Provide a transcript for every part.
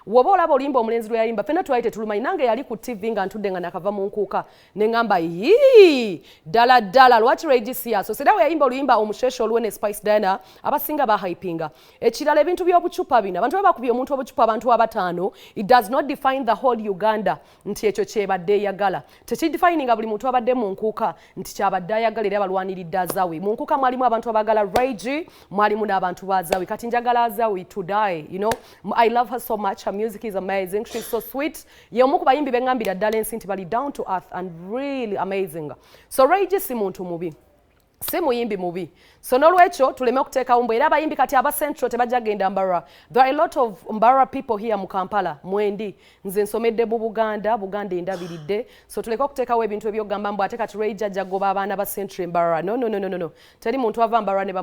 Woba olaba oluyimba omulenzi lwe yayimba, ffenna twali tetulumanyi. Nange yali ku TV nga ntudde nga nakava mu nkuuka ne ŋŋamba, yii, ddala ddala lwaki Ray G si yasoose? Era bwe yayimba oluyimba Omusheshe olwe ne Spice Diana, abasinga bahypinga. Ekirala, ebintu by'obucupa bino, abantu baba bakubye omuntu obucupa, abantu abataano, it does not define the whole Uganda nti ekyo kyebadde eyagala. Tekidefininga buli muntu abadde mu nkuuka nti kyabadde ayagala era balwaniridde Azawi. Mu nkuuka mwalimu abantu abaagala Ray G, mwalimu n'abantu ba Azawi. Kati njagala Azawi to die. I love her so much. Her music is amazing. She's so sweet. Ye omu ku bayimbi beŋŋambira ddala ensi nti bali down to earth and really amazing. So Ray G si muntu mubi, si muyimbi mubi. So nolwekyo tuleme okuteekawo mbu era abayimbi kati aba Central tebajja genda Mbarara. There are a lot of Mbarara people here mu Kampala. Mwendi nze nsomedde mu Buganda, Buganda endabiridde. So tuleke okuteekawo ebintu ebyokugamba mbu ate kati Ray ajja goba abaana ba Central Mbarara. No, no, no, no, no. Teri muntu ava Mbarara ne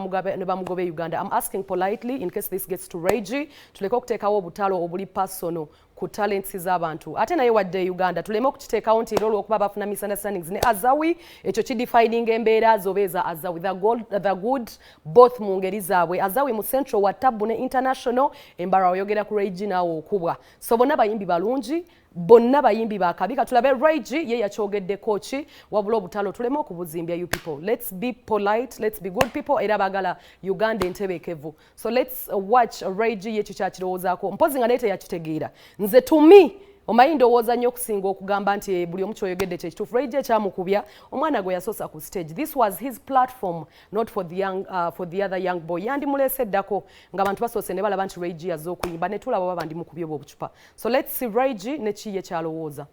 bamugoba e Uganda. I'm asking politely in case this gets to Ray G, tuleke okuteekawo obutalo obuli personal ku talents z'abantu. Ate naye wadde Uganda, tuleme okukiteekawo nti era olw'okuba bafuna misunderstandings ne Azawi, ekyo kidefininga embeera zoba eza Azawi. The good both mu ngeri zaabwe. Azawi mu Central wa tabu ne international. Embara oyogera ku Ray G naawe okubwa. So bonna bayimbi balungi, bonna bayimbi bakabi. Katulabe Ray G ye yakyogeddeko ki. Wabula obutalo tuleme okubuzimbya. You people, let's be polite, let's be good people, era baagala Uganda entebeekevu. So let's watch Ray G ye kikyakirowoozaako, mpozi nga naye teyakitegeera. Nze tumi omanyi ndowooza nnyo okusinga okugamba nti buli omu kyoyogedde kyekituufu. Ray G ekyamukubya omwana gwe yasoosa ku stage, this was his platform, not for the other young boy. Yandimuleese eddako ng'abantu basoose ne balaba nti Ray G yazze okuyimba, ne tulaba oba bandimukubye obwo obucupa. So let's see Ray G ne kiye kyalowooza.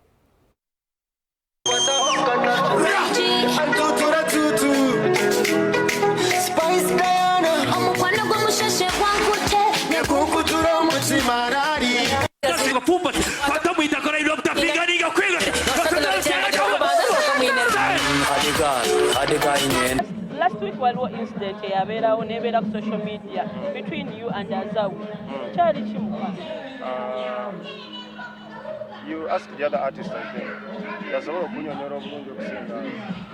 Antutura tutu Spice Diana. Omukwano gw'omusheshe gwankute. Nekukutura omutima rari. Last week waliwo incident eyabeerawo nebeera ku social media between you and Azawi. Kyali kimuka? You ask the other artist, I think. Yasobola okunyonyola obulungi okusinga.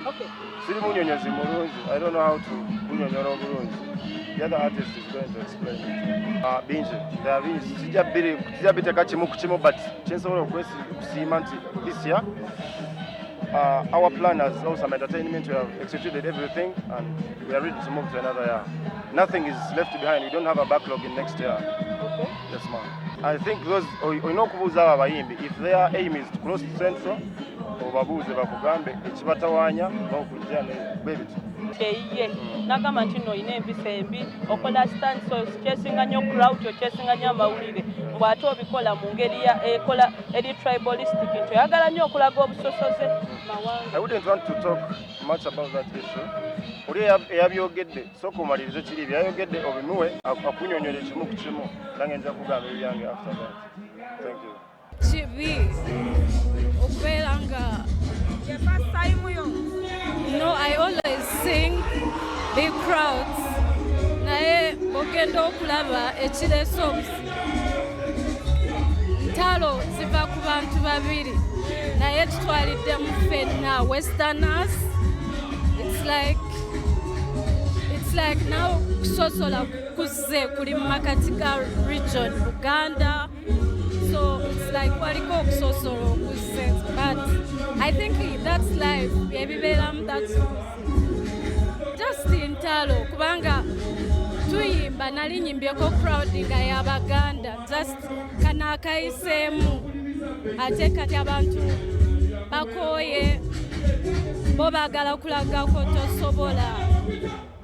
Okay. Siri munyonyozi mulungi. I don't know how to kunyonyola obulungi. The other artist is going to explain it. Bingi. There are bingi. Sijja biteeka kimu ku kimu, but kyensobola okusiima nti this year our planners, Awesome Entertainment, we have executed everything and we are ready to move to another year. Nothing is left behind. We don't have a backlog in next year. Okay. Yes, ma'am. I think those olina okubuuza abo abayimbi if their aim is to cross Central, obabuuze bakugambe ekibatawaanya n'okujja ne bwe bityo. Eyiye n'agamba nti nno olina empisa embi, okola stunts, okyesinga nnyo crowd, okyesinga nnyo amawulire, mbw'ate obikola mu ngeri ekola eri tribalistic, nti oyagala nnyo okulaga obusosoze mawanga. I wouldn't want to talk much about that issue. Oli eyabyogedde, sooka omalirize kiri byayogedde obimuwe akunyonyole kimu ku kimu, nange nja kugamba ebyange after that. Thank you. Kibi okubeera nga no, I always sing big crowds, naye ogenda okulaba ekireese obuzibu, ntalo ziva ku bantu babiri, naye tutwaliddemu ffenna Westerners. It's like now kusosola kuzze kuli mu makati ga region Buganda. So it's like waliko okusosola okuzze, but I think that's life, ebibeeramu. That's just ntalo, kubanga tuyimba, nali nyimbyeko crowd nga y'Abaganda, just kano akayiseemu, ate kati abantu bakooye, bo baagala kulagako tosobola,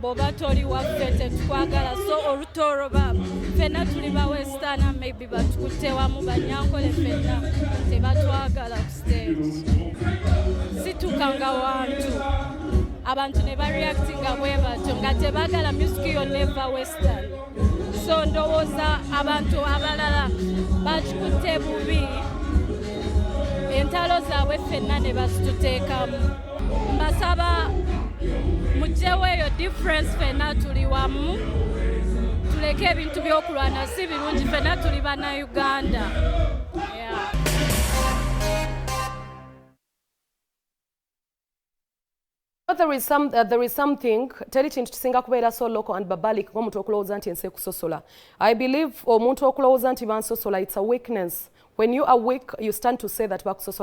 bw'oba toli waffe tetukwagala. So olutooro ba ffenna tuli ba Westerner, maybe batukutte wamu Banyankole, ffenna tebatwagala ku stage. Situkanga wantu abantu ne bareactinga bwe batyo nga tebaagala music yonna eva Western. So ndowooza abantu abalala bakikutte bubi, entalo zaabwe ffenna ne bazituteekamu. Mbasaba mugyewo eyo difference, ffenna tuli wamu, tuleke ebintu by'okulwana, si birungi, ffenna tuli Bannayuganda, yeah. There is something, teri kintu kisinga kubeera so local and barbaric ng'omuntu okulowooza nti ensi ekusosola. I believe omuntu okulowooza nti bansosola, it's a weakness. When you are weak, you stand to say that bakusosola.